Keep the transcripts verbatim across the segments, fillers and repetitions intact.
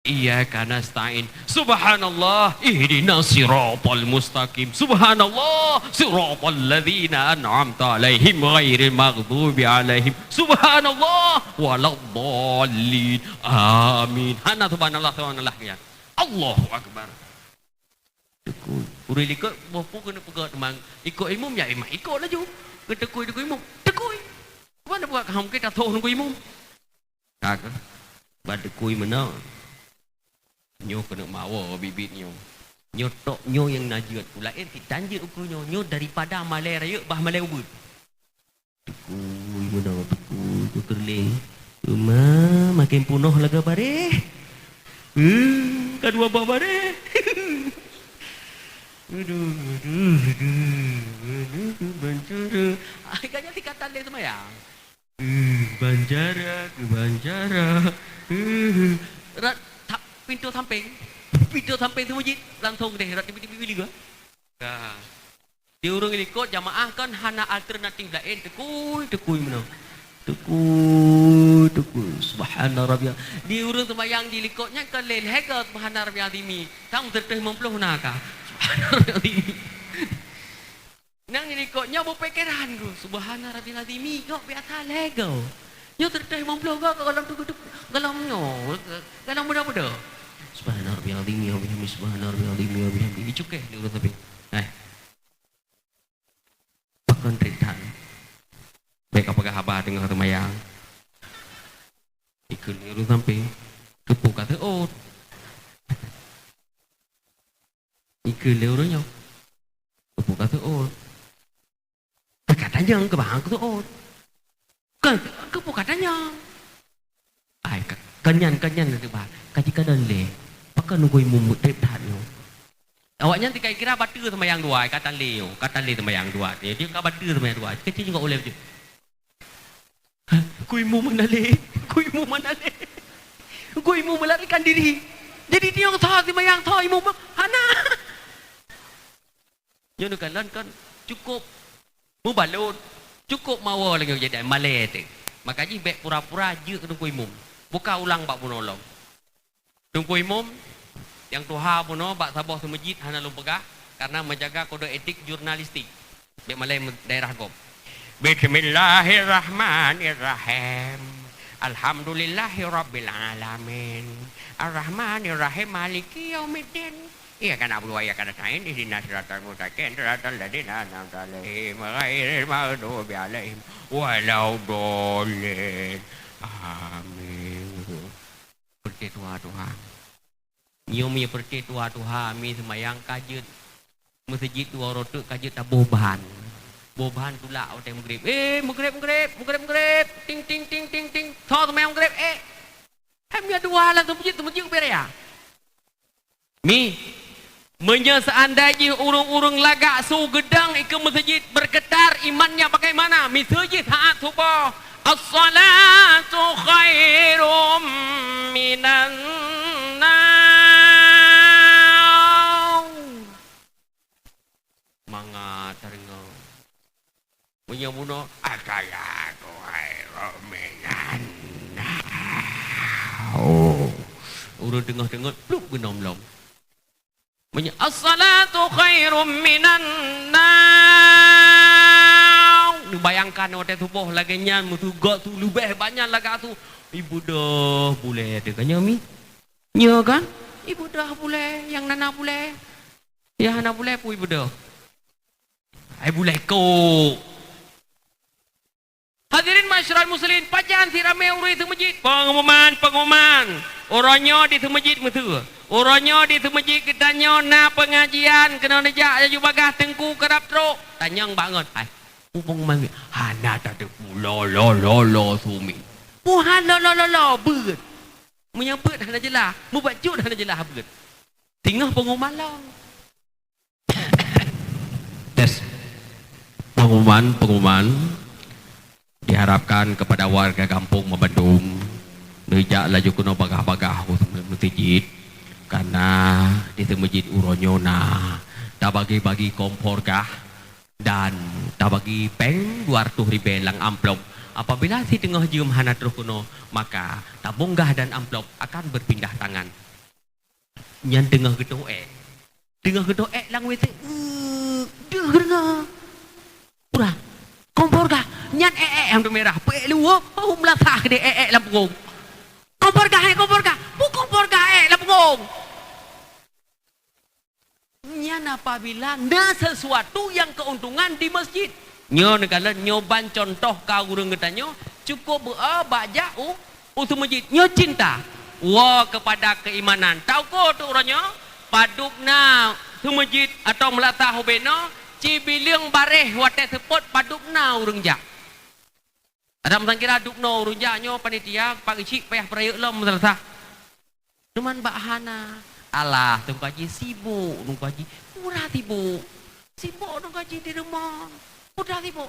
Iyyaka nasta'in. Subhanallah, ihdinas siratal mustaqim. Subhanallah, siratal ladzina an'amta 'alaihim ghairil maghdubi 'alaihim. Subhanallah, waladdallin. Amin. Hana subhanallah, subhanallah, ya. Allahu Akbar. Teukui. Ureueng likot boh peue keuneuk peugah teuma, ikot imum, ya, imum ikot laju. Keu teukui, teukui imum. Teukui. Cuba na buat ka hom keu tathoh nunggu imum. Ka keuh. Ban teukui meunoe. Nyoe keuneuk mawoe biet-biet nyoe. Nyoe tok nyoe nyang na jeuet. Laén sit tan jeuet ukeue nyoe. Nyoe daripada malèe rayeuk bah malèe ubeut. Teukui meunoe, teukui, teukui lé. Teuma makin punoh lagèe bareh. Eh, ka dua bah bareh. Aduh, aduh, aduh, aduh, bancara. Ai, ka nyan sikatan lé seumayang. Eh, bancara, keu bancara. Eh. Rot ta-, pintoe sampéng. Pintoe sampéng seumeujid, langsong deh, rot tibi-tibi bili gua. Ka. Di ureueng likot jamaah kan hana alternatif laén, teukui, teukui meunoe. Teukui, teukui. Subhana rabbiyal. Di ureueng seumayang di likot nyan kan lé lhèe goe subhana rabbiyal azimi. Sang seureutôh limong ploh na ka. Subhana rabbiyal azimi. Nang di likot nyoe beupikeran keuh, subhana rabbiyal azimi, kok biasa lhèe goe. Nyoe seureutôh limong ploh goe, goh lom teuk-teuk, goh lom nyoe, goh lom beudôh-beudôh. Subhana rabbiyal azimi wa bihamdi, subhana rabbiyal azimi wa bihamdi. Icukéh di ureueng sampéng. Eh. Pakon trép that. Bèk ka peugah haba teungoh seumayang. Ikheun lé ureueng sampéng. Keupeue ka seuôt? Ikheun lé ureueng nyoe. Keupeue ka seuôt? Ka tanyong keu bah keu seuôt. Keu, keupeue ka tanyong? Ai, ka, ka nyan, ka nyan teuh bah. Ka jikalon lé. Pakon nunggu imum trép that nyoe. Awaknyan teuka kira bateue seumayang dua, ka tan lé nyoe, ka tan lé seumayang dua. Dia, dia ka bateue seumayang dua. Keucing juga ulèe beujeuet. Keu imum hana lé, keu imum hana lé. Keu imum melarikan diri. Jadi, tiong tho seumayang tho imum hana. Nyoe neukalon kon cukôp mubalot, cukôp mawoe lagèe kejadian malèe teuh. Maka jih bèk pura-pura jeuet keu teungku imum. Buka ulang bak bunoe lom. Teungku imum, nyang tuha bunoe bak saboh seumeujid hana lôn peugah, karena meujaga kode etik jurnalistik. Bèk malèe daerah gob. Bismillahirrahmanirrahim. Alhamdulillahirabbil alamin. Arrahmanirrahim. Maliki yaumiddin. Iyyaka na'budu wa iyyaka nasta'in. Ihdinas siratal mustaqim. Siratal ladzina an'amta 'alaihim ghairil maghdubi 'alaihim waladdallin. Amin. Peureuté tuha, tuha. Nyoe mi peureuté tuha-tuha, mi seumayang ka jeuet meuseujid dua uroe teuk ka jeuet taboh ban. Boh ban tulak watèe meugreb. Eh, meugreb, meugreb, meugreb, meugreb. Ting, ting, ting, ting, ting. Tho seumayang meugreb, eh. Hai, meunyoe dua lam seumeujid, seumeujid ubé raya. Mi, meunyoe seandai jih ureueng-ureueng lagak su geudong ikeue meuseujid bergetar imannya bagaimana? Miseue jih saat suboh, "As-salatu khairum minan nar." Mangat tadeungoe. Meunyoe bunoe, "As-salatu khairum minan nar." Oh. Ureueng teungoh-teungoh, plup geunom lom. Meunyoe, "As-salatu khairum minan nar." Neubayangkan watèe suboh lagèe nyan, meutugot su leubeh banyak lagak su. Ibeudôh bulèe teuh ka nyoe mi. Nyoe kan? Ibeudôh bulèe, nyang na na bulèe. Nyang hana bulèe peue ibeudôh? Hai bulèe kok. Hadirin ma'asyiral muslimin, pajan si ramé ureueng seumeujid? Pengumuman, pengumuman. Uroe nyoe di seumeujid miseue. Uroe nyoe di seumeujid geutanyoe na pengajian, keunoe neujak laju bagaih teungku karab trok. Tanyong bak ngon, "Hai, peue pengumuman mi?" "Hana tateupeue, lo, lo, lo, lo, su mi." "Peue hana lo, lo, lo, lo, beuet?" Meunyoe beuet hana jeulaih, meubacut hana jeulaih beuet. Teungoh pengumuman lom. Tes. Pengumuman, pengumuman. Diharapkan kepada warga gampông meubandum, neujak laju keunoe bagaih-bagaih u meuseujid, karena di seumeujid uroe nyoe na tabagi-bagi kompor gah dan tabagi péng dua ratus ribèe lam amplop. Apabila si teungoh jeuem hana troh keunoe, maka tabông gah dan amplop akan berpindah tangan. Nyan teungoh geutoh ék. Teungoh geutoh ék lam W C. Deuh geudeungoe. Urang. Kompor gah. Nyan ék-ék nyang teumeurah. Peuék luweue, oh, meulasah keudéh ék-ék lam pungong. Kompor gah, ék kompor gah. Peue kompor gah ék lam pungong? Nyan apabila na sesuatu nyang keuntungan di masjid. Nyoe neukalon, nyoe ban contoh ka ureuëng geutanyoe cukup beu-, bak jak u, u seumeujid. Nyoe cinta. Woe keupada keuimanan. Tauko tu uroe nyoe, padub na seumeujid atawa meulasah ubé noe, cibileueng bareh watée seupôt padub na ureuëng jak. Adak meusangkira dub noe ureuëng jak nyoe panitia, pak geuchik payah peurayeuk lom meusalah. Teuma bak hana. Alah, Teungku Haji sibuk, Teungku Haji. Pura sibuk. Sibuk Teungku Haji di rumoh. Pura sibuk.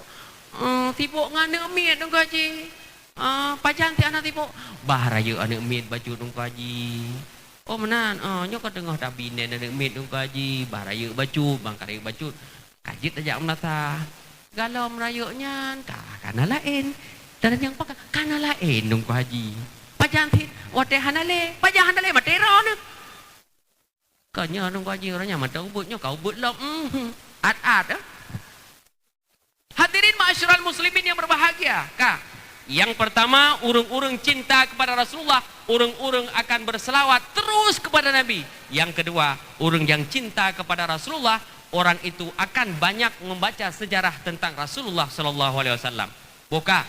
Eh, sibuk ngon aneuk miet Teungku Haji. Eh, pajan si hana sibuk. Bah rayeuk aneuk miet bacut Teungku Haji. Oh, meunan. Eh, nyoe ka teungoh tabi nyan aneuk miet Teungku Haji. Bah rayeuk bacut, bang ka rayeuk bacut. Ka jeuet tajak meulasah. Galom rayeuk nyan ka, ka na laén. Dan nyang pakat ka na laén Teungku Haji. Pajan sit watée hana lé, pajan hana lé maté droeneuh. Ka nyoe Teungku Haji, ureuëng nyan mantong ubeuet nyoe ka ubeuet lom. Mhm. At-at, eh. Hadirin ma'asyiral muslimin yang berbahagia, ka. Yang pertama, ureuëng-ureuëng cinta kepada Rasulullah, ureuëng-ureuëng akan berselawat terus kepada Nabi. Yang kedua, ureuëng yang cinta kepada Rasulullah, orang itu akan banyak membaca sejarah tentang Rasulullah sallallahu alaihi wasallam. Boh ka.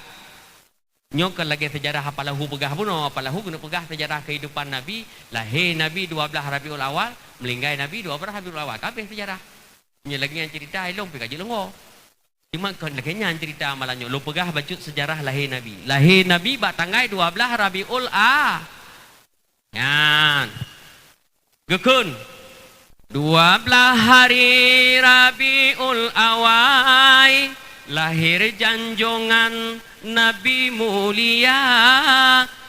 Nyoe ka lagée sejarah Apalahu peugah bunoe, Apalahu keuneuk peugah sejarah kehidupan Nabi, lahé Nabi dua belas Rabiul Awal, meuninggai Nabi dua belas Rabiul Awal. Ka habéh sejarah. Nyoe lagée nyan cerita, ilong pih ka jeuet lôn woe. Teuma kon lagée nyan cerita malam nyoe. Lôn peugah bacut sejarah lahé Nabi. Lahé Nabi bak tanggai dua belas Rabiul A-, nyan. Geukheun, dua belas hari Rabiul Awai, lahir janjongan Nabi mulia,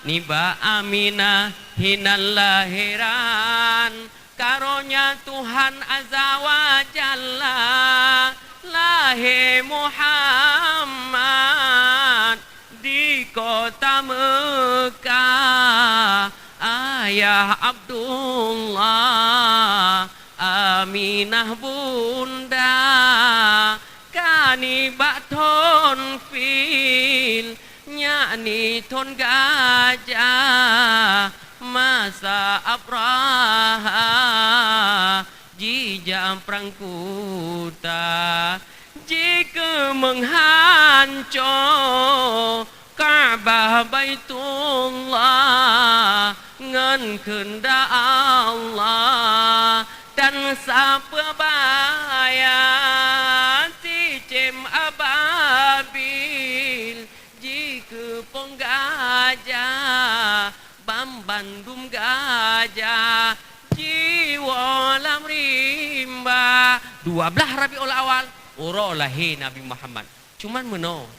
nibak Aminah hinan lahiran. Karonya Tuhan Azza wa Jalla, lahé Muhammad di kota Mekah, ayah Abdullah, Aminah bunda, ka nibak thon fil, nyak ni thon gajah, masa Abrahah jijak prang kuta, jikeu meuhanco Ka'bah Baitullah ngon keundak Allah, dan sapeue baya cicém ababil jikeu pong gajah, banbandum gajah jiwoe lam rimba. Dua belas Rabiul Awal, uroe lahé Nabi Muhammad. Cuman meunoe,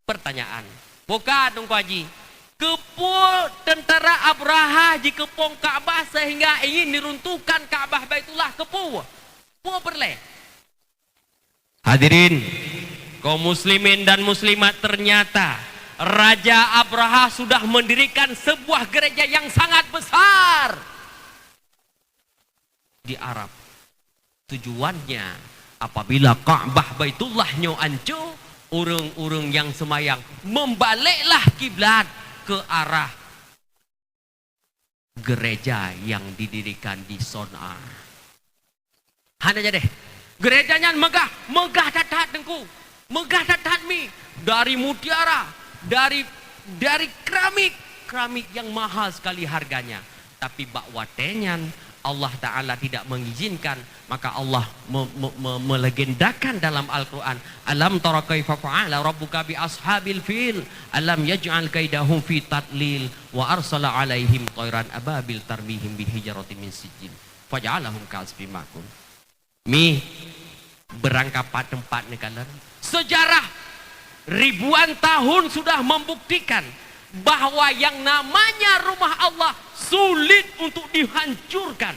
pertanyaan. Boh ka Teungku Haji, keupeue tentara Abrahah jikeupong Ka'bah sehingga ingin diruntuhkan Ka'bah Baitullah? Keupeue? Peue peureulée? Hadirin, kaum muslimin dan muslimat, ternyata Raja Abrahah sudah mendirikan sebuah gereja yang sangat besar di Arab. Tujuannya, apabila Ka'bah Baitullah nyoe anco, ureuëng-ureuëng nyang seumayang membaliklah kiblat ke arah gereja yang didirikan di Son'a. Hana jadeh. Gereja nyan megah, megah that-that Teungku. Megah that-that mi, dari mutiara, dari, dari keramik, keramik yang mahal sekali harganya. Tapi bak watée nyan Allah Ta'ala tidak mengizinkan, maka Allah me-, me-, me-, melegendakan dalam Al-Quran, "Alam tara kaifa fa'ala rabbuka bi ashabil fil, alam yaj'al kaidahum fi tadlil, wa arsala alaihim tairan ababil tarmihim bi hijaratin min sijil, faja'alahum ka'asfin ma'kul." Mi, beurangkapat teumpat neukalon. Sejarah ribuan tahun sudah membuktikan bahwa yang namanya rumah Allah sulit untuk dihancurkan.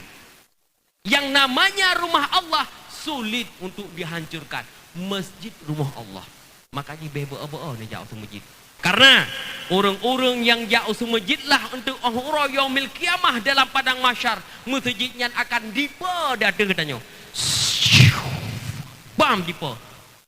Yang namanya rumah Allah sulit untuk dihancurkan. Masjid rumah Allah. Makanya beh beu-, beu-, neujak u masjid. Karena ureuëng-ureuëng nyang jak u seumeujit lah untuk 'oh uroe Yaumil Qiyamah dalam padang mahsyar, meuseujid nyan akan dipe di ateueh geutanyoe. Bam dipe.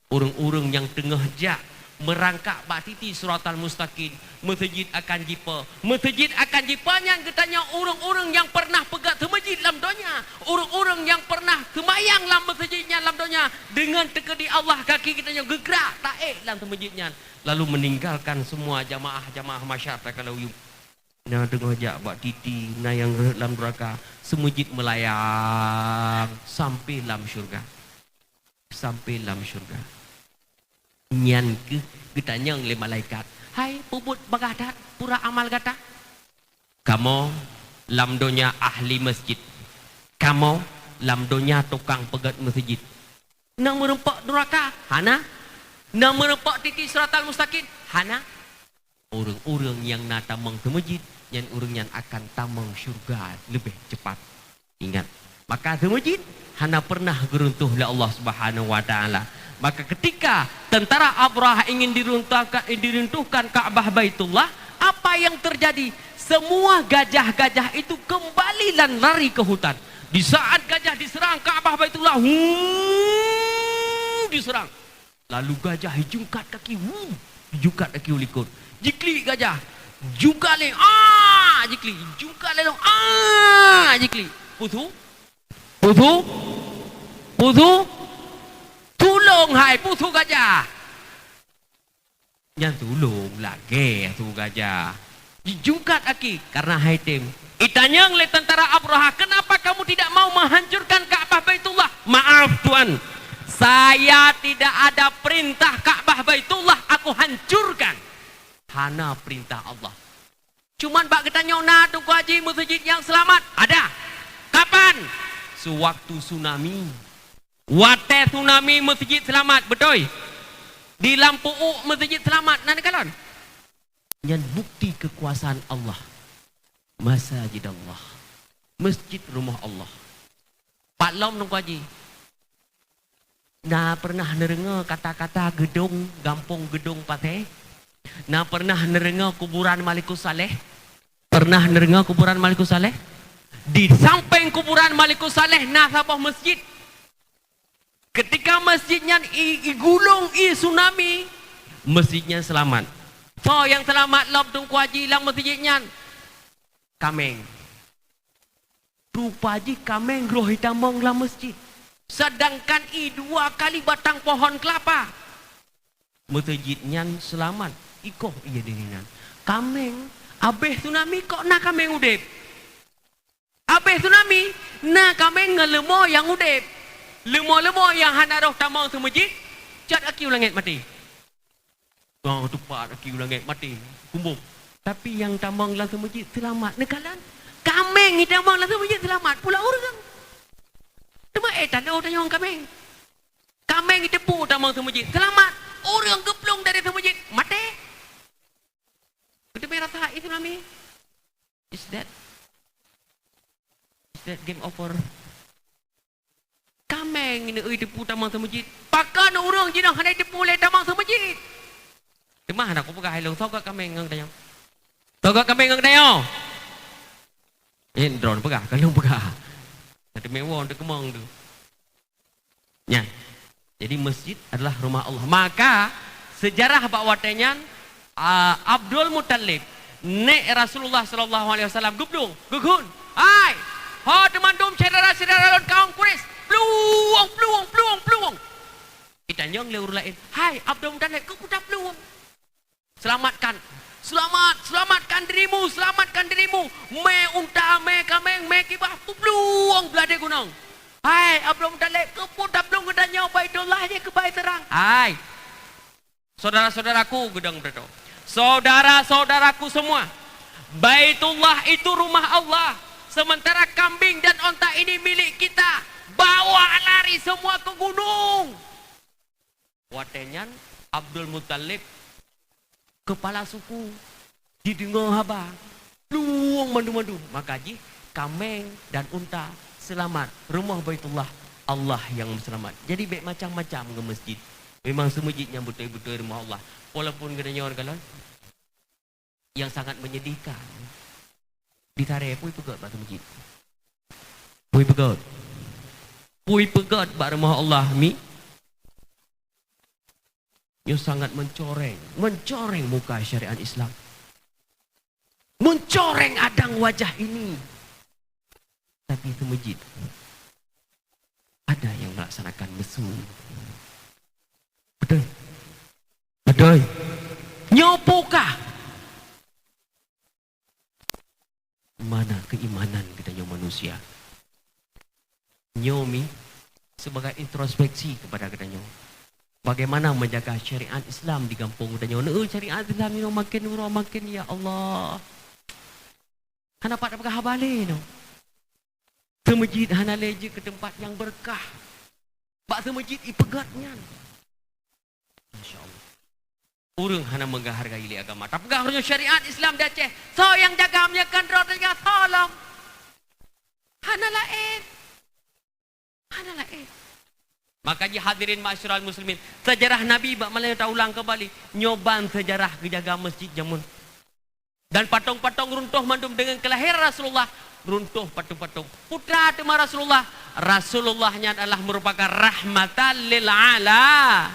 Ureuëng-ureuëng nyang teungoh jak meurangkak bak titi siratal mustaqim, meuseujid akan jipe. Meuseujid akan jipe nyan geutanyoe ureuëng-ureuëng nyang pernah peugöt seumeujid lam donya, ureuëng-ureuëng nyang pernah seumayang lam meuseujid nyan lam donya, deungon teukeudi Allah gaki geutanyoe geugrak taék lam seumeujid nyan, lalu meninggalkan semua jamaah-jamaah mahsyar takalon yum. Na teungoh jak bak titi, na nyang rhot lam nuraka, seumeujid meulayang sampai lam syurga. Sampai lam syurga. Nyan keuh geutanyong lé malaikat, "Hai peubuet bagaih that pura amal gata?" "Kamoe lam donya ahli masjid. Kamoe lam donya tukang peugöt meuseujid." "Na meureumpok nuraka?" "Hana." "Na meureumpok titi siratal mustaqim?" "Hana." Ureuëng-ureuëng nyang na tamong seumeujid, nyan ureuëng nyan akan tamong syurga leubeh cepat. Ingat, maka seumeujid hana pernah geuruntuh lé Allah Subhanahu wa Taala. Maka ketika tentara Abrahah ingin diruntuhkan, diruntuhkan Ka'bah Baitullah, apa yang terjadi? Semua gajah-gajah itu kembali dan lari ke hutan. Di saat gajah diserang Ka'bah Baitullah, huu, diserang. Lalu gajah jingkat kaki, wu, jingkat kaki u likot. Jiklik gajah, jingkat lé, ah, jiklik, jingkat lé, ah, jiklik. Peue su? Peue su? Peue su? Tulông hai, peue su gajah. Nyan tulông lagée su gajah. Jingkat aki karena hai tem. Itanyong lé tentara Abrahah, "Kenapa kamu tidak mau menghancurkan Ka'bah Baitullah?" "Maaf, Tuan. Saya tidak ada perintah Ka'bah Baitullah aku hancurkan." Hana perintah Allah. Cuman bak geutanyoe na Teungku Haji meuseujid nyang seulamat? Ada. Kapan? Sewaktu tsunami. Watée tsunami meuseujid seulamat, beutôi? Di Lampu Uk meuseujid seulamat, na neukalon? Nyan bukti keukuasaan Allah. Masajidallah. Masjid rumoh Allah. Pat lom Teungku Haji. Na pernah neudeungoe kata-kata geudong gampông geudong paté? Na pernah neudeungoe kuburan Malikus Saleh? Pernah neudeungoe kuburan Malikus Saleh? Di sampéng kuburan Malikus Saleh na saboh masjid. Ketika masjid nyan i, igulong i tsunami, masjid nyan seulamat. Soe nyang seulamat lom Teungku Haji lam masjid nyan? Kaméng. Rupa jih kaméng roh itamong lam masjid. Sedangkan i dua kali batang pohon kelapa. Masjid nyan seulamat, ikoh ié diri nyan. Kaméng, abéh tsunami kok na kaméng udeb? Abéh tsunami, na kaméng ngon leumo nyang udeb. Leumo-leumo nyang hana roh tamong seumeujid, cat aki u langét maté. Gong teupat aki u langét maté, kumbok. Tapi nyang tamong lam seumeujid seulamat. Neukalon, kaméng nyang tamong lam seumeujid seulamat, pula ureuëng. Teuma éh tanoh tanyong kaméng. Kaméng jiteupue tamong seumeujid, seulamat. Ureuëng geuplueng dari seumeujid, maté. Keuteumé rasa i tsunami. Is that, is that game over? Kaméng ini, euy, teupue tamong seumeujid. Pakon ureuëng jinoe hana jiteupue lé tamong seumeujid? Teuma hana kupeugah ilong, soe gét kaméng ngon tanyoe? Soe gét kaméng ngon tanyoe? Eh, droen peugah, ka lôn peugah. Ka teumé woe teukeumong tu. Nyan. Jadi, masjid adalah rumah Allah. Maka, sejarah bak watée nyan, a, Abdul Muttalib, nék Rasulullah sallallahu alaihi wasallam, geuplueng, geukheun, "Hai, ho teumandum syedara-syedara lôn kawöm Quraisy, plueng, plueng, plueng, plueng!" Itanyong lé ureuëng laén, "Hai, Abdul Muttalib, keupeue taplueng?" Selamatkan, selamat, selamatkan dirimu, selamatkan dirimu. Mé unta, mé kaméng, mé kibah, peuplueng blah di gunong. Hai, Abdul Muttalib, keupeue taplueng geutanyoe Baitullah jih keubai seurang? Hai, saudara-saudaraku, geudong beutôi. Saudara-saudaraku semua, Baitullah itu rumah Allah, sementara kambing dan onta ini milik kita. Bawa lari semua ke gunung. Watée nyan, Abdul Muttalib, keupala suku, jideungoe haba, plueng mandum-mandum. Maka jih, kaméng dan unta seulamat. Rumoh Baitullah, Allah nyang meuseulamat. Jadi, bék macam-macam ngon masjid. Memang seumeujid nyang beutôi-beutôi rumoh Allah. Walaupun geutanyoe kalon, Yang sangat menyedihkan, di Taré pui peugöt bak meuseujid. Pui peugöt. Pui peugöt bak Rumoh Allah mi. Nyoe sangat mencoreng, mencoreng muka syariat Islam. Mencoreng adang wajah ini. Tapi di meuseujid ada yang melaksanakan meusue. Beutôi? Beutôi. Nyoe peue kah? Mana keimanan geutanyoe manusia? Nyoe mi sebagai introspeksi kepada geutanyoe. Bagaimana menjaga syariat Islam di gampông geutanyoe? Neu syariat Islam nyoe makin uroe makin, ya Allah. Hana pat tapeugah haba lé nyoe. Seumeujid hana lé jeuet keu teumpat nyang beureukat. Bak seumeujid ipeugöt nyan. Masya Allah. Ureuëng hana meuhargai lé agama. Tapeugah ureuëng syariat Islam di Aceh, soe nyang jaga meunyoe kon droe teuga tolong. Hana laén. Hana laén. Maka jih hadirin ma'asyiral muslimin, sejarah Nabi bak malam nyoe taulang keumbali. Nyoe ban sejarah geujaga meuseujid jameun. Dan patong-patong runtuh mandum deungon keulahiran Rasulullah, runtuh patong-patong. Peue teuma Rasulullah? Rasulullah nyan adalah merupakan rahmatan lil ala-,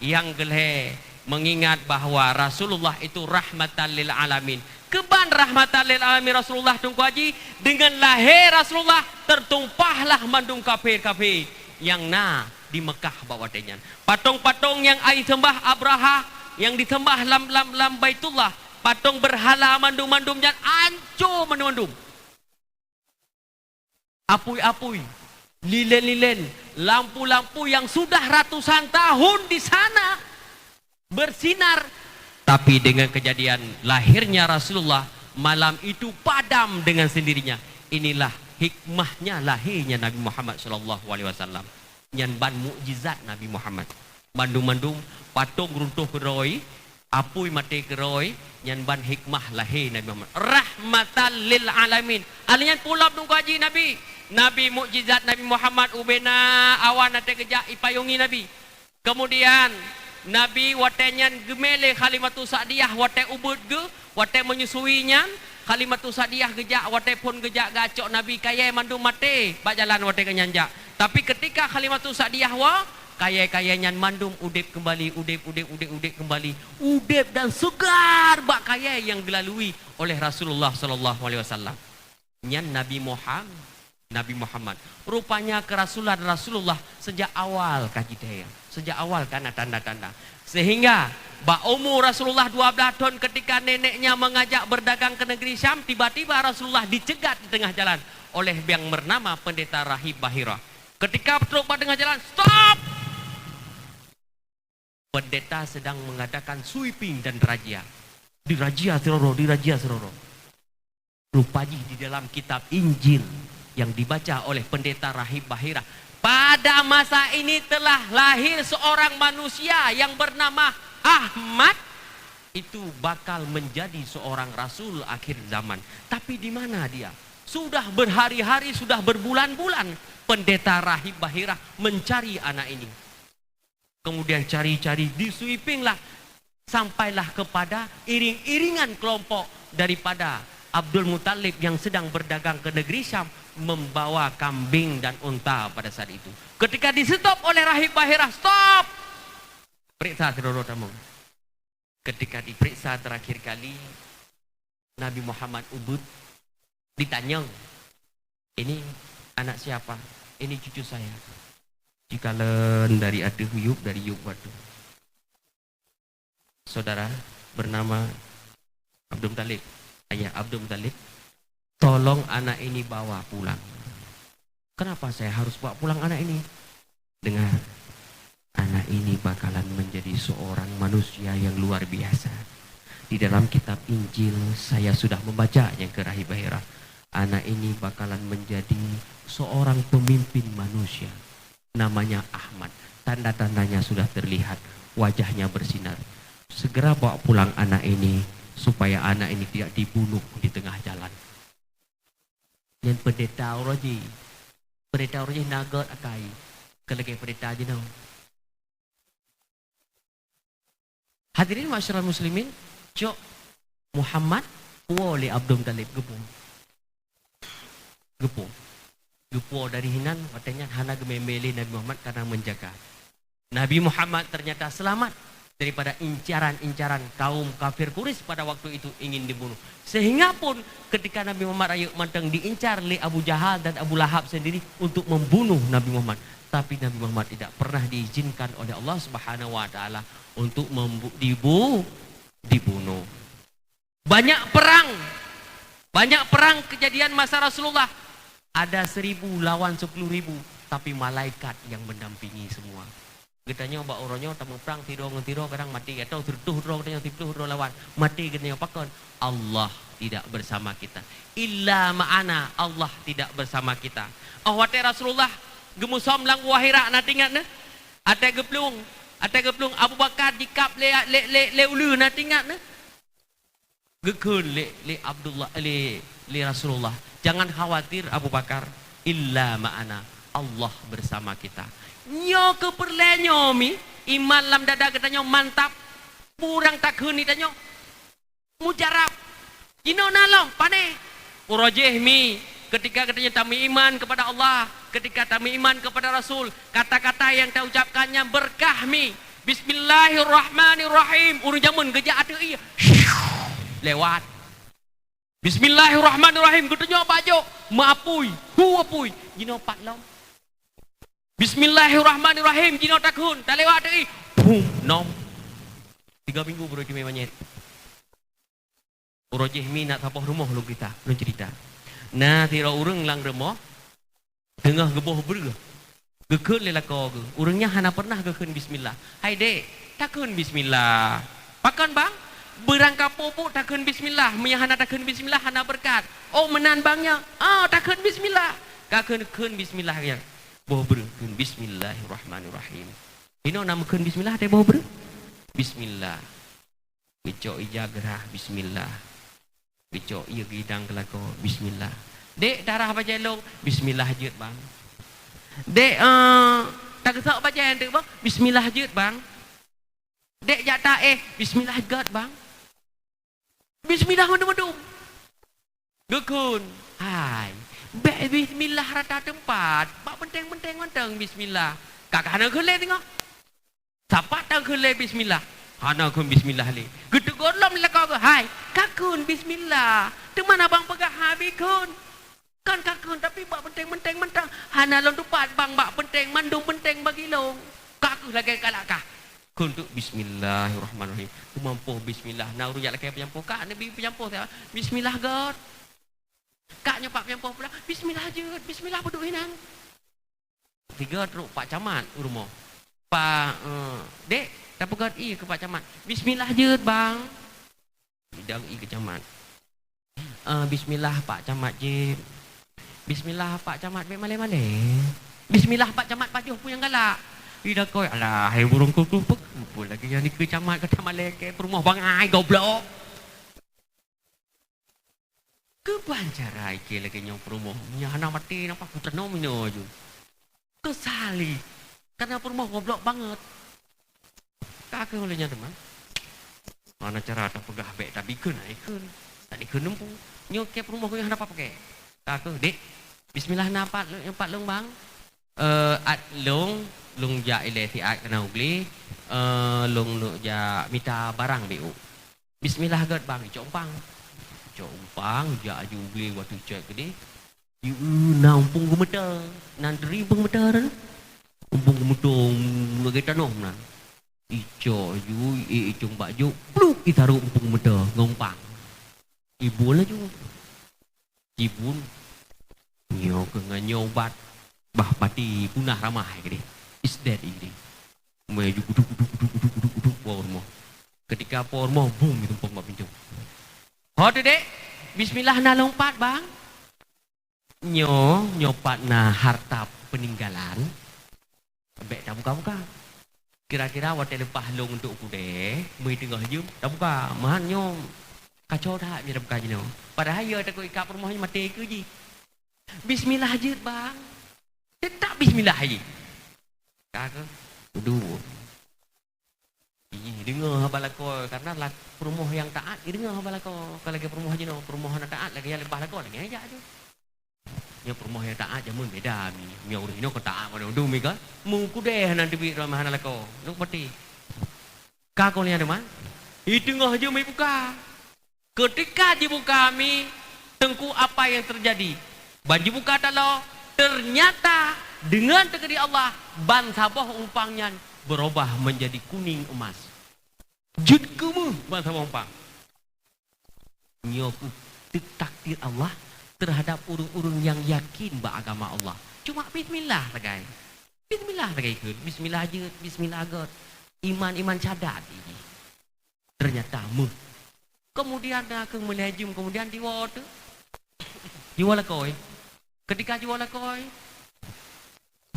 nyang geulhée, mengingat bahwa Rasulullah itu rahmatan lil alamin. Keuban rahmatan lil alamin Rasulullah Teungku Haji, deungon lahé Rasulullah, tertumpahlah mandum kafé-kafé nyang na di Mekah bak watée nyan. Patong-patong nyang ai seumbah Abraha, nyang diseumbah lam, lam, lam Baitullah, patong beurhala mandum-mandum nyan ancô mandum-mandum. Apui-apui, lilén-lilén, lampu-lampu yang sudah ratusan tahun di sana bersinar, tapi dengan kejadian lahirnya Rasulullah, malam itu padam dengan sendirinya. Inilah hikmahnya lahirnya Nabi Muhammad sallallahu alaihi wasallam. Nyan ban mukjizat Nabi Muhammad. Mandum-mandum patong runtuh keudroe, apui maté keudroe, nyan ban hikmah lahé Nabi Muhammad. Rahmatan lil alamin. Ahli nyan peue lom Teungku Haji Nabi. Nabi mukjizat Nabi Muhammad ubena awan watée geujak ipayungi Nabi. Kemudian, Nabi watée nyan geumé lé Halimatu Sa'diyah watée ubeuet geuh, watée menyusui nyan, Halimatu Sa'diyah geujak, watée phon geujak geucok Nabi, kayée mandum maté bak jalan watée geuh nyan jak. Tapi ketika Halimatu Sa'diyah woe, kayée-kayée nyan mandum udeb keumbali, udeb, udeb, udeb, udeb keumbali, udeb dan segar bak kayée nyang geulalui oleh Rasulullah sallallahu alaihi wasallam. Nyan Nabi Muham-, Nabi Muhammad. Rupanya keurasulan Rasulullah sejak awal ka jiteueng, sejak awal ka na tanda-tanda. Sehingga bak umu Rasulullah dua belas thon ketika neneknya mengajak berdagang ke negeri Syam, tiba-tiba Rasulullah dicegat di tengah jalan oleh yang bernama Pendeta Rahib Bahira. Ketika trok bak tengah jalan, stop! Pendeta sedang mengadakan sweeping dan razia. Dirazia sidroe, dirazia sidroe. Rupa jih di dalam kitab Injil yang dibaca oleh Pendeta Rahib Bahira, pada masa ini telah lahir seorang manusia yang bernama Ahmad, itu bakal menjadi seorang rasul akhir zaman. Tapi di mana dia? Sudah berhari-hari, sudah berbulan-bulan Pendeta Rahib Bahira mencari anak ini. Kemudian cari-cari, di-sweeping lah, sampailah kepada iring-iringan kelompok daripada Abdul Muthalib yang sedang berdagang ke negeri Syam, membawa kambing dan unta pada saat itu. Ketika disetop oleh Rahib Bahira, "Stop! Periksa sidroe-droe tamong." Ketika diperiksa terakhir kali, Nabi Muhammad ubeuet, ditanyong, "Ini anak siapa?" "Ini cucu saya." Jikalon dari ateueh yup, dari yup bak ateueh. "Saudara bernama Abdul Muthalib." "Ayah Abdul Muthalib, tolong anak ini bawa pulang." "Kenapa saya harus bawa pulang anak ini?" "Dengar, anak ini bakalan menjadi seorang manusia yang luar biasa. Di dalam kitab Injil, saya sudah membacanya ke Rahib Bahira. Anak ini bakalan menjadi seorang pemimpin manusia. Namanya Ahmad. Tanda-tandanya sudah terlihat. Wajahnya bersinar. Segera bawa pulang anak ini, supaya anak ini tidak dibunuh di tengah jalan." Nyan pendeta uroe jih. Pendeta uroe jih na göt akai. Keu lagée pendeta jinoe. Hadirin ma'asyiral muslimin, cok Muhammad, puwoe lé Abdul Muthalib, geupuwoe. Geupuwoe. Geupuwoe dari hinan, watée nyan hana geumé-mé lé Nabi Muhammad karena menjaga. Nabi Muhammad ternyata selamat daripada incaran-incaran kaum kafir Quraisy pada waktu itu ingin dibunuh. Sehingga pun ketika Nabi Muhammad rayeuk mantong diincar lé Abu Jahal dan Abu Lahab sendiri untuk membunuh Nabi Muhammad. Tapi Nabi Muhammad tidak pernah diizinkan oleh Allah Subhanahu wa Ta'ala untuk membu-, dibu-, dibunuh. Banyak perang. Banyak perang kejadian masa Rasulullah. Ada seribu lawan sepuluh ribu, tapi malaikat yang mendampingi semua. Geutanyoe bak uroe nyoe tamuprang sidroe ngon sidroe, kadang maté, atau sireutoh droe geutanyoe, siploh droe lawan. Maté geutanyoe pakon? Allah tidak bersama kita. Illa ma'ana, Allah tidak bersama kita. Oh, watée Rasulullah geumusöm lam Gua Hira, na teuingat neuh? Até geuplueng, até geuplueng Abu Bakar jikab lé, lé, lé, lé uleue, na teuingat neuh? Geukheun lé, lé Abdullah, lé, lé Rasulullah, "Jangan khawatir Abu Bakar, illa ma'ana, Allah bersama kita." Nyoe keuh peureulée nyoe mi, iman lam dada geutanyoe mantap. Peue nyang takheun geutanyoe mujarab. Jinoe na lom, pane. Uroe jéh mi, ketika geutanyoe tameuiman kepada Allah, ketika tameuiman kepada Rasul, kata-kata yang taucapkan nyan beurkah mi. Bismillahirrahmanirrahim. Ureuëng jameun geujak ateueh ié. Lewat. Bismillahirrahmanirrahim. Geutunyok bak jok. Meuapui. Hu apui. Jinoe pat lom. Bismillahirrahmanirrahim. Jinoe takheun. Talewat ateueh ié. Pum. Nom. Tiga minggu baru jumé manyét. Uroe jéh mi na saboh rumoh lôn cerita, lôn cerita. Na sidroe ureuëng lam rumoh teungoh geuboh breueh. Geukheun lé lakoe geuh. Ureuëng nyan hana pernah geukheun bismillah. "Hai dek, takheun bismillah." "Pakon bang?" "Beurangkapeue pun takheun bismillah. Meunyo hana takheun bismillah, hana beureukat." "Oh, meunan bang nyoe?" "Ah, takheun bismillah." Ka kheun, kheun bismillah nyan. Boh breueh kheun bismillahirrahmanirrahim. Inoe na meukheun bismillah, teuboh breueh. Bismillah. Geucok ija geurah, bismillah. Geucok ié geudang keu lakoe, bismillah. "Dek, tarah bajée lôn." "Bismillah jeuet, bang." "Dek, eh, tageusok bajée teuk, bang." "Bismillah jeuet, bang." "Dek, jak taéh." "Bismillah gét, bang." Bismillah mandum-mandum. Geukheun, "Hai, bék bismillah rata teumpat, bak beunteng-beunteng mantong bismillah." Ka, ka hana kheun lé teungoh. Sapat takheun lé bismillah, hana kheun bismillah lé. Geutegur lom lé lakoe geuh, "Hai, ka kheun bismillah. Teuma na bang peugah hana kheun? Kan ka kheun, tapi bak beunteng-beunteng mantong." "Hana lôn tupat bang, bak beunteng mandum beunteng bagi lôn." Ka keuh lagée galak kah. Kheun teuk bismillahirrahmanirrahim. Teuma poh bismillah, na ureuëng jak lakée peunyampoh, ka neubi peunyampoh siat. "Bismillah gét." Ka nyoe pak peunyampoh pulang, "Bismillah jeuet, bismillah peuduek hinan." Tiga trok pak camat u rumoh. "Pak, eh, dek, tapeugét ié keu pak camat." "Bismillah jeuet, bang." Idang ié keu camat. "Eh, bismillah pak camat jeuet." "Bismillah pak camat, bék malée-malée." "Bismillah pak camat pajoh peue nyang galak." Idang koi, "Alah, hai burung kutu, peue lagée nyan dikeue camat, gata malée keu peurumoh bangai, goblok." Keuban cara ikée lagée nyoe peurumoh, nyang hana maté napa kuteunom inoe ju. Keusali, karena peurumoh goblok banget. Ka keuh lé nyan teuma. Hana cara tapeugah bék tabikheun, ai kheun. Tabikheun numpu. Nyoe kée peurumoh keu hana papa kée. Ka keuh, "Dek, bismillah na pat, pat lôn bang?" "Eh, at lôn, lôn jak ilée siat keunan u glé, eh, lôn neuk jak mita barang beu." "Bismillah gét bang." Icok umpang. Icok umpang, jak aju u glé, watée cok keudeh. Yue na umpung geumeuta, nan teurimpeung meuta ran. Umpung geumeuta lagée tanoh meunan. Icok aju, i icong bak jok, pluk itarok umpung meuta ngon umpang. Ibun laju. Jibun. Nyoe keuh ngon nyoe ubat. Bah pati punah ramah keudeh. Is dead keudeh. Meuju guduk, guduk, guduk, guduk, guduk, guduk, po rumoh. Ketika po rumoh, bum, itu pom bak pintu. "Ho tu, dek, bismillah na lôn pat, bang." "Nyoe, nyoe pat na harta peninggalan. Bék tabuka-buka. Kira-kira watée leupah lôn untuk kudeh, meuteungoh jeuem, tabuka. Meuhan nyoe kacau that, mira buka jinoe. Padahai ya takot ikab rumoh nyoe maté keu jih." "Bismillah jeuet, bang." Teutap bismillah jih. Ka keuh? Dua. Ih, deungoe haba lakoe, karena la-, peurumoh nyang taat, deungoe haba lakoe. Kon lagèe peurumoh jinoe, peurumoh hana taat, lagèe nyang leubah lakoe, lagèe nyan jak jih. Nyoe peurumoh nyang taat jameun beda mi. Nyoe ureueng inong ka taat mandum-dum mi kan. Meukudeh hana teubiet droe hana lakoe. Nyoe peuti. Ka kon nyan teuma. Di teungoh jeuem jibuka. Keutika jibuka mi, Teungku, apa yang terjadi? Ban jibuka taloe, ternyata deungon teukeudi Allah, ban saboh umpang nyan beurubah menjadi kuning emas. Jeuet keumeuh ban saboh umpang. Nyoe kheueh takdir Allah terhadap ureueng-ureueng nyang yakin bak agama Allah. Cuma bismillah sagai. Bismillah sagai kheun. Bismillah jeuet, bismillah göt. Iman-iman syadat jih. Ternyata meuh. Kemudian na kheueh meulhèe jeuem kemudian jiwoe teuk. Jiwoe lakoe. Keutika jiwoe lakoe,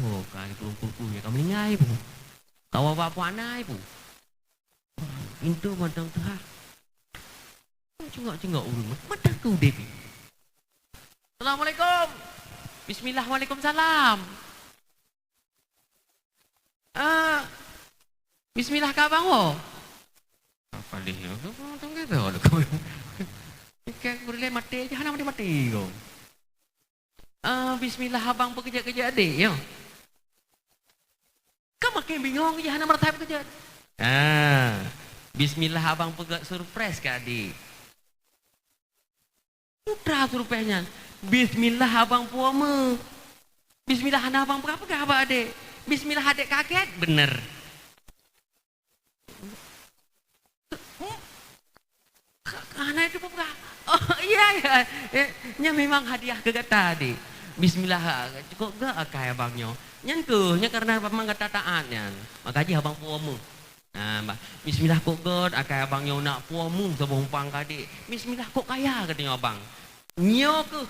oh, ka lheueh peurumpun-rumpun nyang ka meuninggai pun. Ka wabah puak na pun. Pintoe mantong teuhah. Cungok-cungok ureueng, mantong keu udép. Assalamualaikum. Bismillah, waalaikumsalam. Ah, bismillah ka abang woe. Apa leh? Tunggu tu. Ikan kurang maté je, hana maté-maté kau. Ah, bismillah abang peukejak-kejak adik, ya. Kan makin bingung je, hana meurasa peukejak. Ah, bismillah abang peugah surprise ke adik. Putra surprise nyan. Bismillah abang puwoe meuh. Bismillah hana abang peugah-peugah bak adik. Bismillah adik kaget, bener. Hana itu peugah. Oh, iya, iya. Eh, nyan memang hadiah keu gata, adik. Bismillah, cukôp gak akai abang nyoe. Nyan keuh, nyan karena memang gata taat nyan. Maka jih abang puwoe meuh. Nah, bah, bismillah kok göt, akai abang nyoe nak puwoe meuh saboh umpang keu adik. Bismillah kok kaya geutanyoe abang. Nyoe keuh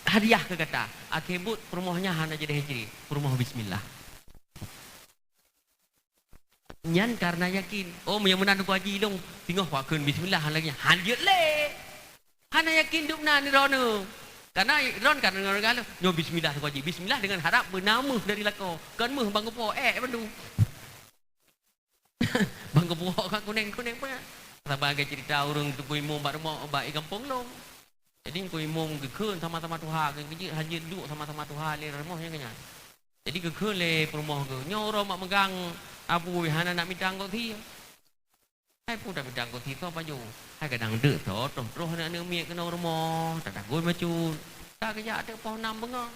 hadiah keu gata. Akhé buet peurumoh nyan hana jadi hijri. Peurumoh bismillah. Nyan karena yakin. Oh, meunyoe meunan Teungku Haji lôn, singoh kuakheun bismillah lagèe nyan. Han jeuet lé. Hana yakin dum na nirone. Karena ron kan ngon galo. Nyoe bismillah Teungku Haji. Bismillah dengan harap beuna meuh dari lakoe. Kon meuh bang geupo, eh, bandum. Bang geupo ka kuneng-kuneng peuet. Saban lagèe cerita ureueng Teungku Imum bak rumoh, bak i gampông lôn. Jadi Teungku Imum geukheun sama-sama tuha, geujeuet han jeuet duek sama-sama tuha lé rumoh nyang keunyan. Jadi geukheun lé peurumoh geuh, "Nyoe uroe mak meugang abui hana nak mita anggôt sie." Hai peue tamita anggôt sie soe pajoh? Hai kadang deuk soe troh-troh aneuk miet keunoe rumoh, tatagôi macut. Ka geujak teuk poh nam beungoh.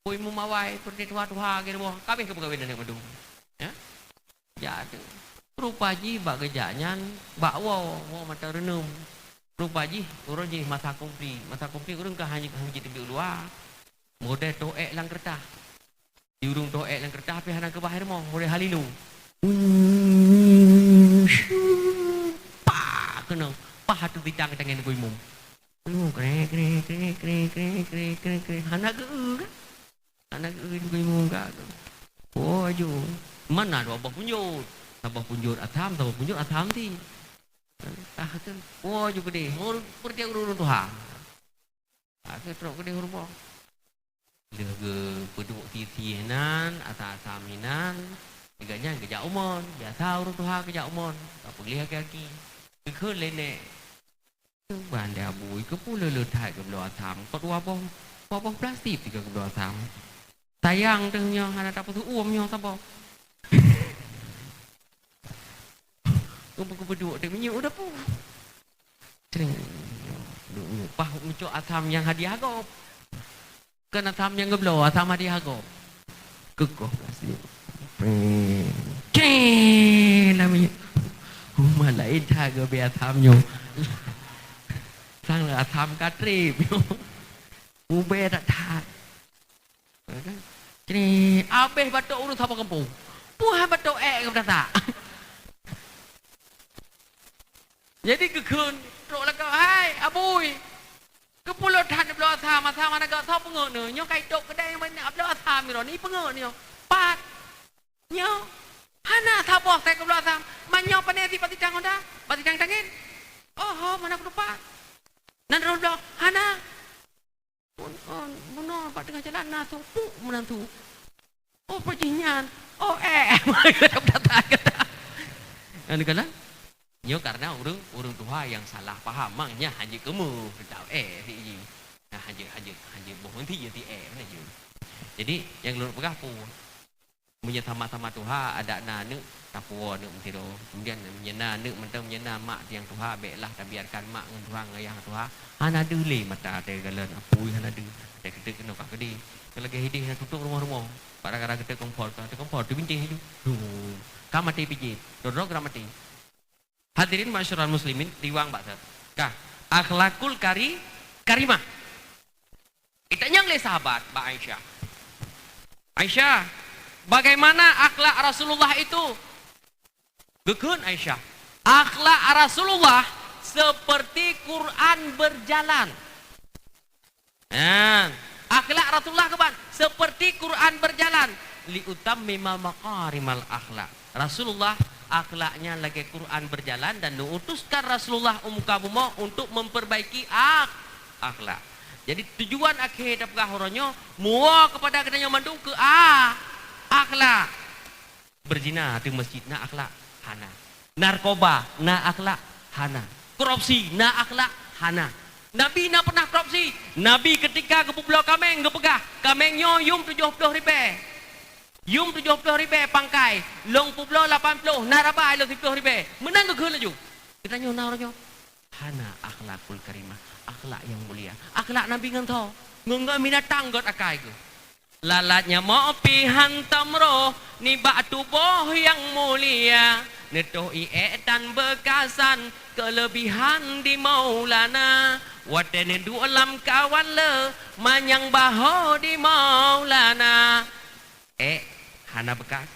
Teungku Imum awai, peureute tuha-tuha lagèe rumoh, ka abéh geupeukawen aneuk mandum. Ya? Jak teuk. Rupa jih bak geujak nyan, bak woe, woe mata reuneuem. Rupa jih, uroe jih masa konflik. Masa konflik ureueng ka hana, hana jiteubiet u luwa. Model toh ék lam keureutah. Di ureueng toh ék lam keureutah, tapi hana keubah rumoh, model halilo. Pak, keunoe. Pah ateueh bitang tangen Teungku Imum. Krek, krek, krek. Hana geu-eu kan? Hana geu-eu Teungku Imum ka. Oh, aju. Mana dua boh punjot? Saboh punjot asam, saboh punjot asam ti. Ah, tu. Oh, aju keudeh. Mur-, peureuté ureueng tuha. Ah, tu trok keudeh u rumoh. Lheueh geupeuduek sie-sie nan, asam-asam inan, gobnyan geujak umon. Biasa ureueng tuha geujak umon. Ka peuleueh aki-aki. Geukheun lé nèk. Ban lé abui, keupeue le-le that geubloe asam, kot dua boh, dua boh plastik tiga geubloe asam. Sayang teuh nyoe hana tapeuseuuem nyoe saboh. Keupeue-keupeue duek teuh minyeuk u dapu. Cring. Duek minyeuk. Pah meucok asam nyang hadiah gob. Kon asam nyang geubloe, asam hadiah gob. Keukoh plastik. Preng. Ceng! Lam minyeuk. Uma laén that geubri asam nyoe. Sang asam ka trép nyoe. Ubé that-that. Ceng! Abéh batok ureueng saboh gampông. Puih batok ék geupeutasak. Jadi geukheun, trok lakoe, "Hai, abui! Keupeue le that neubloe asam, asam hana gèt soe peungeut neuh? Nyoe ka itôp keudè nyang banyak bloe asam droeneuh, ipeungeut nyoe." Pat. Nyoe. Hana saboh sai geubloe asam. Man nyoe pane si Pak Sitang Honda? Pak Sitang Tangen? Oho, mana kutupat? Nan droe bloe? Hana. Pun, oh, bunoe bak teungoh jalan na su puk meunan su. Oh, peue jih nyan? Oh, ék. Kan, kan? Nyoe karena ureuëng, ureuëng tuha nyang salah paham, mang nyan hana jeuet keumeuh, teutab ék di jih. Nah, hana jeuet, hana jeuet, hana jeuet boh henti jeuet di ék, mana jeuet. Jadi, nyang lôn peugah peue, meunyoe sama-sama tuha, adak na aneuk, tapuwoe aneuk meusidroe. Kemudian, meunyoe na aneuk mantong, meunyoe na mak nyang tuha, béklah tabiarkan mak ngon tuha, ngon ayah tuha. Hana deuh lé mata teuh galon, apui hana deuh. Teuh keuteuk keunoe ka keudeh. Lagée hideh na tutup rumoh-rumoh. Gara-gara keuteuk kompor, ka keuteuk kompor, teubintéh laju. Duh, ka maté pih jih. Droe-droe ka maté. Hadirin ma'asyiral muslimin, riwang bak that. Kah, akhlakul kari-, karimah. Itanyong lé sahabat bak Aisyah. "Aisyah, bagaimana akhlak Rasulullah itu?" Geukheun Aisyah, "Akhlak Rasulullah seperti Quran berjalan." Nah, akhlak Rasulullah keuban seperti Quran berjalan, "Liutammima makarimal akhlak." Rasulullah akhlaknya lagée Quran berjalan dan diutuskan Rasulullah u muka bumoe untuk memperbaiki ak-, akhlak. Jadi tujuan akhé tapeugah uroe nyoe, muwoe kepada geutanyoe mandum keu a-, akhlak. Berzina di masjid na akhlak? Hana. Narkoba na akhlak? Hana. Korupsi na akhlak? Hana. Nabi na pernah korupsi. Nabi ketika geupeubloe kaméng geupeugah, "Kaméng nyoe yum tujoh ploh ribée. Yum tujoh ploh ribée pangkai, lôn peubloe lapan ploh, na raba lôn siploh ribée." Meunan geukheun laju. Geutanyoe na uroe nyoe? Hana akhlakul karimah, akhlak nyang mulia. Akhlak Nabi ngon tho, ngon, ngon binatang gét akai geuh. Lalat nyamok pih hantom roh nibak tuboh nyang mulia, neutoh ié tan beukasan keulebihan di Maulana. Watée neuduek lamkawan le manyang baho di Maulana. Ék hana beukas.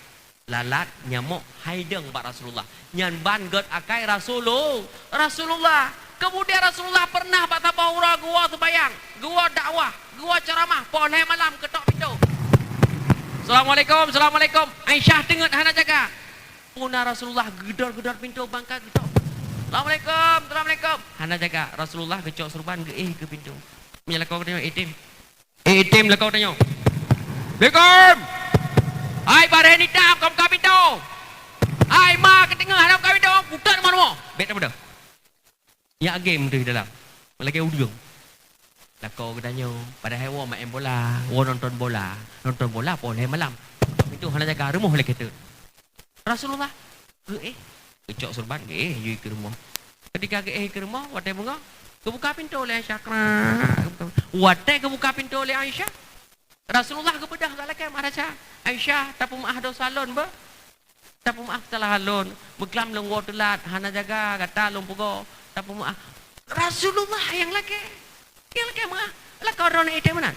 Lalat, nyamok, hai deueng bak Rasulullah. Nyan ban gét akai Rasulu-, Rasulullah. Keumudian Rasulullah peureunah bak saboh uroe geuwoe seumayang, geuwoe dakwah, geuwoe ceuramah, poh lhée malam geutok pintoe. "Assalamualaikum, assalamualaikum." Aisyah teungeut hana jaga. Peue na Rasulullah geudor-geudor pintoe bangkat geutok. "Assalamualaikum, assalamualaikum." Hana jaga. Rasulullah geucok seureuban geuéh keu pintoe. Meunyoe lakoe geutanyoe, "Item." Eh, item lakoe tanyoe. "Assalamualaikum. Hai bareh nita, ka buka pintoe. Hai ma, keuteungoh hana buka pintoe, putet rumoh-rumoh." Bék tapeudeuh. Nyak game deuh dalam. Lagée udeueng. Lakoe geutanyoe, padahai woe maén bola, woe nonton bola. Nonton bola poh lhée malam. Pintoe hana jaga, rumoh lagée teuk. Rasulullah geuéh, geucok seureuban, geuéh yue keu rumoh. Ketika geuéh keu rumoh, watée beungoh, geubuka pintoe lé Aisyah, krak. Watée geubuka pintoe lé Aisyah, Rasulullah geubeudôh gak lakée mak Aisyah. "Aisyah, tapeumeuáh desya lôn, beuh. Tapeumeuáh salah lôn. Beuklam lôn woe teulat, hana jaga gata lôn pugoe. Tapeumeuáh." Rasulullah nyang lakée. Nyang lakée meuáh. Lakoe droeneuh item meunan.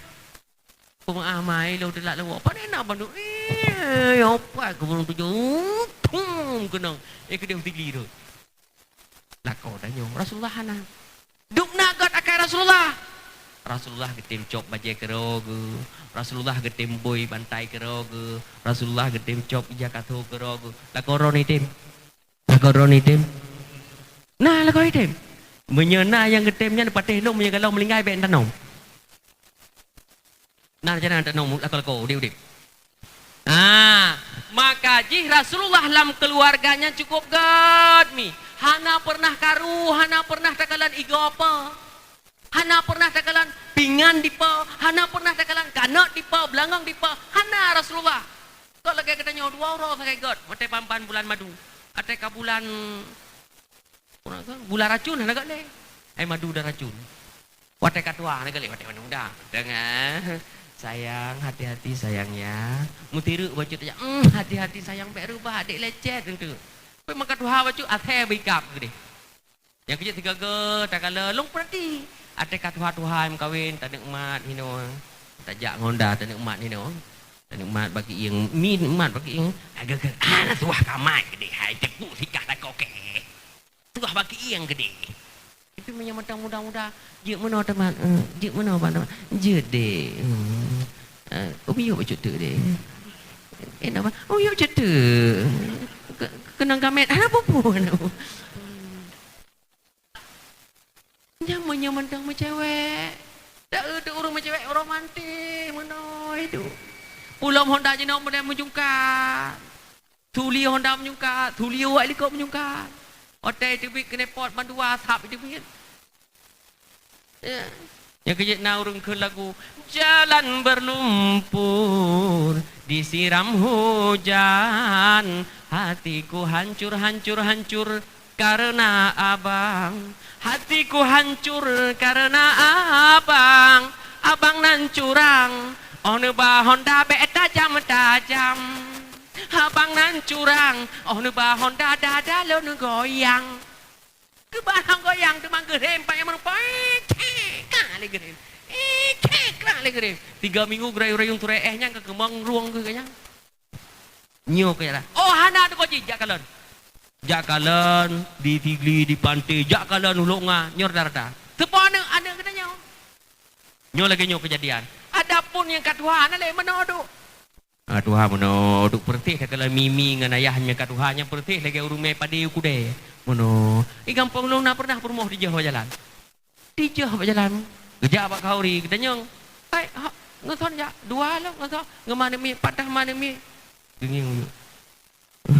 Peumeuáh ma, ilôn teulat lôn woe. Pane na bandum? Eh, opat keu burung tujoh. Thum keunong. Eh, keudeh tigli tu. Lakoe tanyoe, Rasulullah hana. Dum na gét akai Rasulullah. Rasulullah geutem cop bajée keudroe geuh. Rasulullah geutem bôi bantai keudroe geuh. Rasulullah geutem cop ija katho keudroe geuh. Lakoe droeneuh item. Lakoe droeneuh item. Na lakoe item. Meunyoe na nyang geutem nyan patéh lôn, meunyoe galong meuninggai bék tanom. Na rencana tanom lakoe-lakoe udeb-udeb. Ah, maka jih Rasulullah lam keuluwarga nyan cukup gét mi. Hana peureunah karu, hana peureunah takalon igoe peue. Hana peureunah takalon pingan dipeue, hana peureunah takalon kanot dipeue, beulangong dipeue. Hana Rasulullah. Kon lagée geutanyoe dua uroe sagai gét, watée pan-pan bulan madu. Watée ka bulan Bulan racun hana gét lé. Ai madu dan racun. Watée ka tuha hana gét lé, watée muda. Deungoe, "Sayang, hati-hati sayang ya." Meutirek bacut tajak, "Hmm, hati-hati sayang, bék reubah, adek lecet," kheun teuk. Tapi maka tuha bacut, asée beikab keudeh. Nyang keujeuet sigoe-goe takalon, lôn peurati. Watée ka tuha-tuha meukawen, taneuk mat hinoe. Tajak ngon da taneuk mat hinoe. Taneuk mat bak ieng, mi neuk mat bak ieng. Agak-agak, ah, na tuha ka mat keudeh, hai teupuk sikah lakoe keh. Tuah bak ieng keudeh. Tapi meunyoe mantong muda-muda, "Jeuet meunoe teuma, eh, jeuet meunoe teuma." "Jeuet deh." Hmm. Eh, "Oh, yuk bacut teuk deh." Eh, napa? "Oh, yuk bacut teuk." Ke-, keunong gamet, hana peue-peue. Nyan meunyoe mantong meucewek. Dak eu ureueng meucewek romantis meunoe tu. Pulom honda jinoe model meujungkat. Tuli Honda menyungkat, tuli awak likot menyungkat. Watèe teubiet keuneuk pot bandua sab teubiet. Ya. Nyang keujeuet na ureueng kheun lagu, "Jalan berlumpur disiram hujan, hatiku hancur, hancur, hancur karena abang. Hatiku hancur karena abang. Abang nan curang, oh neuba Honda bèk tajam-tajam. Abang nan curang, oh neuba Honda dada lôn goyang." Keuba lôn goyang teuma geurhem, pat nyang meurumpok, eh, cek, krak lé geurhem. Eh, cek, krak lé geurhem. Tiga minggu geurayeung-rayeung turée éh nyan ka keumong rueng keu geuhnyan. Nyoe keu jalan. Oh, hana teuka jih, jak kalon. Jak kalon, di Sigli, di Panté, jak kalon u Lhok Nga, nyoe rata-rata. Teupeue aneuk, aneuk geutanyoe. Nyoe lagèe nyoe keujadian. Adapun nyang ka tuha, hana lé meunoe duek. Ah, tuha meunoe, duek peureuséh takalon mimi ngon ayah nyang ka tuha, nyang peureuséh lagèe ureueng mé padé u keudè. Meunoe. Di gampông lôn na peureunah peurumoh dijôh bak jalan. Dijôh bak jalan. Geujak bak khauri, geutanyong. "Hai, ha, ngon son jak, dua lom ngon son, ngon ma aneuk miet, pat dah ma aneuk miet." Geungieng u.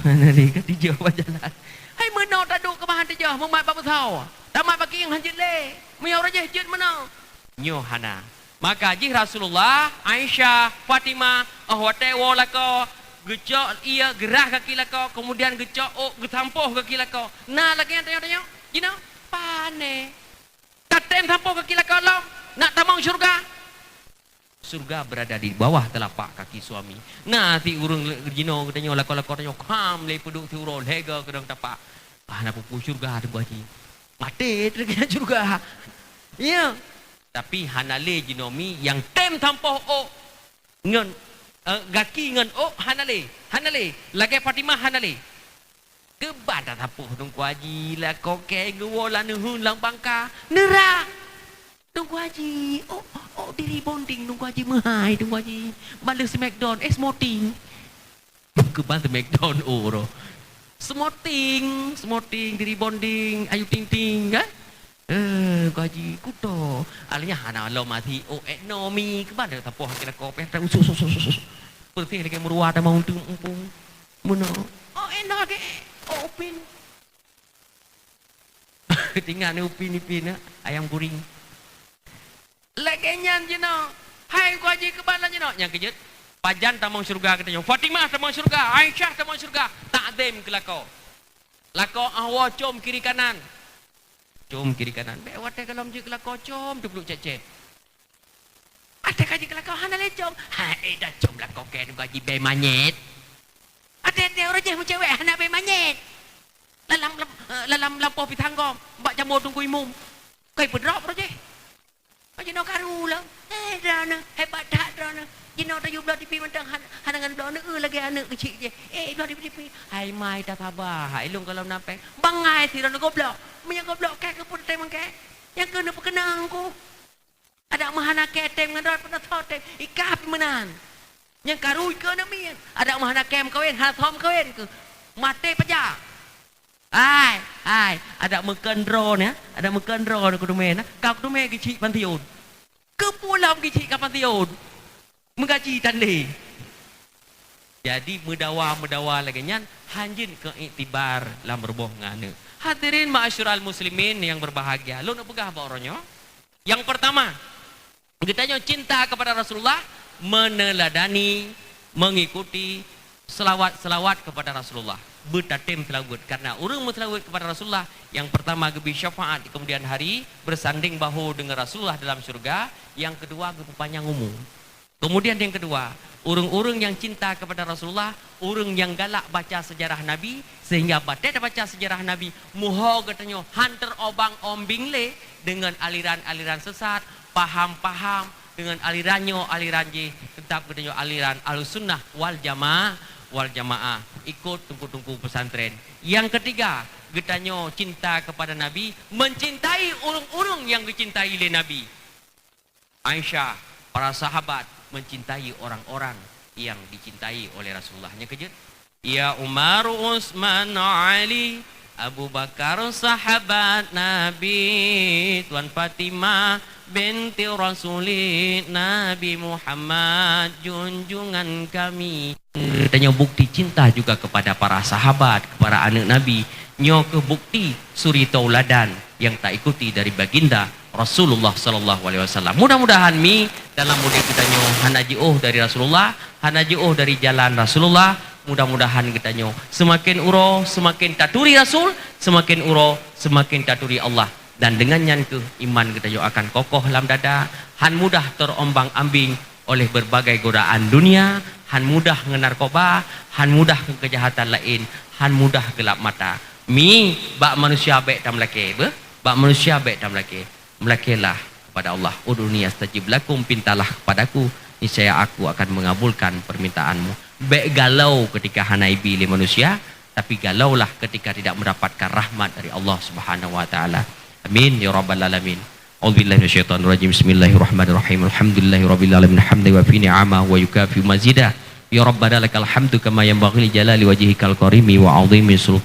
Hana lé ka tijôh bak jalan. Hai meunoe taduek keumahan tijôh, mumat bak beusoe. Tamat bak kieng han jeuet lé. Meunyoe uroe jih jeuet meunoe. Nyoe hana. Maka jih Rasulullah, Aisyah, Fatimah, oh watèe woe lakoe, geucok ie, geurah gaki lakoe, keumudian geucok ôk, geusampôh gaki lakoe. Na lagèe nyan tanyoe-tanyoe? Jinoe? Pane. Tatem sampôh gaki lakoe lom, nak tamong syeuruga. Syeuruga berada di bawah telapak kaki suami. Na si ureueng le-, jinoe geutanyoe lakoe-lakoe tanyoe kham lé peuduek siuroe lhèe goe keudong tapak. Ah, na peue-peue syeuruga teungku haji. Maté teuh syeuruga. Ya. Tapi hana lé jinoe mi nyang tem sampôh ôk ngon, eh, gaki ngon ôk hana lé. Hana lé. Lagèe Fatimah hana lé. Keuban tasampôh teungku haji lakoe kèe geuwoe lam neuheun lam bangka. Neura. Teungku haji, ôk, ôk di rebonding teungku haji meuhai teungku haji. Baleue smackdown, eh, smoting. Keuban smackdown, oh, roh. Smoting, smoting di rebonding, Ayu Ting Ting, kan? Eh, teungku haji, kuto. Alanya hana lom até, ôk, ekonomi, keuban tasampôh akhé lakoe, pih usus, usus, usus, usus. Peureuséh lagèe meuruwa tamong untuk mumpung. Meunoe. Ôk, eno lagèe, ôk, Upin. Teuingat ni Upin Ipin, eh, ayam guring. Lagèe nyan jinoe. Hai teungku haji keuban lom jinoe. Nyang keujeuet, pajan tamong syeuruga geutanyoe. Fatimah tamong syeuruga, Aisyah tamong syeuruga. Takzim keu lakoe. Lakoe ah woe com kiri kanan. Com kiri kanan. Bèk watèe gohlom jeuet keu lakoe com, teupluek cét-cét. Watèe ka jeuet keu lakoe hana lé com. Hai, eh, dah com lakoe kèe teungku haji bèe manyét. Watèe-watèe uroe jih meucewek hana bèe manyét. Lalam, lam, eh, lalam lampôh pisang gom, bak jambo teungku imum. Kai peudrop uroe jih. Jinoe karu lom. Eh, droeneuh, hebat that droeneuh. Jinoe tayue bloe tipi mantong han-, hana ngon bloe neueu lagèe aneuk keuchik jih. Eh, bloe tipi-tipi. Hai mai tasaba, hai lôn gohlom na pèng. Bangai sidroeneuh goblok. Meunyoe goblok kèe keupeue tém kèe. Nyang keuneuk peukeunong ku. Adak meuhana kèe tém ngon droe peunasoe tém. Ikah pih meunan. Nyang karu ikeue aneuk miet. Adak meuhana kèe meukawen, hana soe meukawen keuh. Maté paja. Hai, hai, adak meukheun droeneuh, adak meukheun droeneuh keudeumé na, ka keudeumé geuchik pansiun. Keupeue lom geuchik ka pansiun? Meugaji tan lé. Jadi meudawa-meudawa lagèe nyan hanjeuet keu iktibar lam rumoh ngon aneuk. Hadirin ma'asyiral muslimin yang berbahagia, lôn peugah bak uroe nyoe. Yang pertama, geutanyoe cinta kepada Rasulullah, meneladani, mengikuti selawat-selawat kepada Rasulullah. Beutatem selawat, karena ureueng meuselawat kepada Rasulullah, yang pertama geubri syafaat di kemudian hari, bersanding bahu dengan Rasulullah dalam syurga, yang kedua geupeupanjang umu. Kemudian yang kedua, ureueng-ureueng nyang cinta kepada Rasulullah, ureueng nyang galak baca sejarah Nabi, sehingga batée tabaca sejarah Nabi, muho geutanyoe han teurobang-ombing lé deungon aliran-aliran sesat, paham-paham deungon aliran nyoe, aliran jih, teutap geutanyoe aliran Ahlussunnah wal Jama-, wal Jamaah, ikot teungku-teungku pesantren. Yang ketiga, geutanyoe cinta kepada Nabi, mencintai ureueng-ureueng nyang geucintai lé Nabi. Aisyah, para sahabat mencintai orang-orang yang dicintai oleh Rasulullah. Nyang keujeuet, ya Umar, Utsman, Ali, Abu Bakar sahabat Nabi, Tuan Fatimah binti Rasuli, Nabi Muhammad junjungan kami. Geutanyoe bukti cinta juga kepada para sahabat, kepada aneuk Nabi. Nyoe keuh bukti suri tauladan nyang taikuti dari baginda Rasulullah sallallahu alaihi wasallam. Mudah-mudahan mi dalam udeb geutanyoe hana jiôh dari Rasulullah, hana jiôh dari jalan Rasulullah. Mudah-mudahan geutanyoe seumaken uroe seumaken taturi Rasul, seumaken uroe seumaken taturi Allah. Dan dengan nyan keuh iman geutanyoe akan kokoh lam dada, han mudah terombang-ambing oleh berbagai godaan dunia, han mudah ngon narkoba, han mudah ngon keujahatan laén, han mudah geulap mata. Mi bak manusia bék tameulakée, beuh? Bak manusia bék tameulakée. Meulakèelah kepada Allah, "Ud'uni astajib lakum," pintalah kepadaku, niscaya Aku akan mengabulkan permintaanmu. Bék galau ketika hana ibi lé manusia, tapi galaulah ketika tidak mendapatkan rahmat dari Allah Subhanahu wa Taala. Amin ya rabbal alamin. A'udzubillahi minasyaitonirrajim. Bismillahirrahmanirrahim. Alhamdulillahirabbil alamin. Hamdan yuwafi ni'amahu wa yukafi mazidah. Ya Rabbana lakal hamdu kama yanbaghi li jalali wajhikal karimi wa 'azimi sultanik.